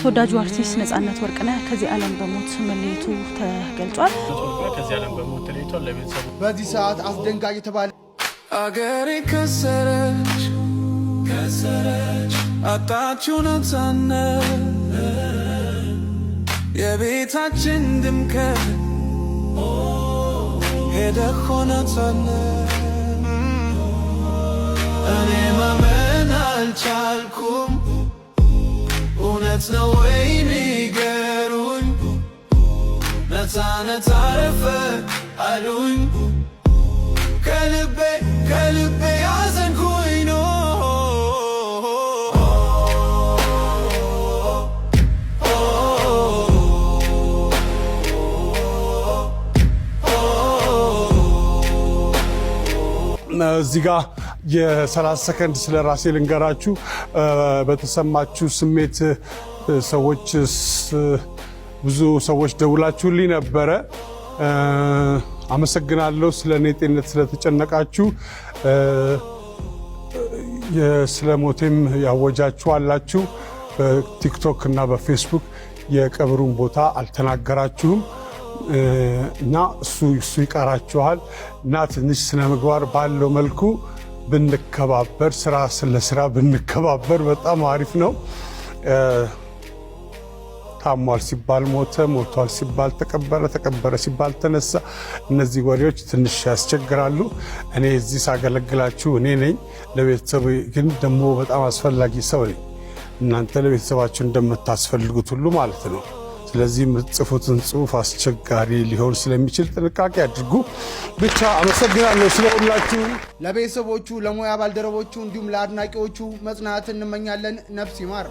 ተወዳጁ አርቲስት ነጻነት ወርቅነህ ከዚህ ዓለም በሞት መለየቱ ተገልጿል። ከዚህ ዓለም በሞት ተለይቷል። ለቤተሰቡ በዚህ ሰዓት አስደንጋጭ የተባለ አገሬ ከሰረች ከሰረች፣ አጣችው ነፃነት፣ የቤታችን ድምቀት ሄደ እኮ ነፃነት። እኔ ማመን አልቻልኩም፣ እውነት ነው ወይ ንገሩኝ። ነፃነት አረፈ አሉኝ፣ ከልቤ ከልቤ ያዘንኩኝ ነው። እዚህ ጋ የ30 ሰከንድ ስለ ራሴ ልንገራችሁ። በተሰማችሁ ስሜት ሰዎች፣ ብዙ ሰዎች ደውላችሁልኝ ነበረ። አመሰግናለሁ ስለ እኔ ጤንነት ስለተጨነቃችሁ፣ ስለ ሞቴም ያወጃችሁ አላችሁ። በቲክቶክ እና በፌስቡክ የቀብሩን ቦታ አልተናገራችሁም እና እሱ እሱ ይቀራችኋል እና ትንሽ ስነ ምግባር ባለው መልኩ ብንከባበር፣ ስራ ስለ ስራ ብንከባበር በጣም አሪፍ ነው። ታሟል ሲባል ሞተ፣ ሞቷል ሲባል ተቀበረ፣ ተቀበረ ሲባል ተነሳ። እነዚህ ወሬዎች ትንሽ ያስቸግራሉ። እኔ እዚህ ሳገለግላችሁ እኔ ነኝ። ለቤተሰብ ግን ደግሞ በጣም አስፈላጊ ሰው ነኝ። እናንተ ለቤተሰባችሁ እንደምታስፈልጉት ሁሉ ማለት ነው። ስለዚህ የምትጽፉትን ጽሁፍ አስቸጋሪ ሊሆን ስለሚችል ጥንቃቄ አድርጉ። ብቻ አመሰግናለሁ ስለሁላችሁ። ለቤተሰቦቹ፣ ለሙያ ባልደረቦቹ እንዲሁም ለአድናቂዎቹ መጽናናት እንመኛለን። ነፍስ ይማር።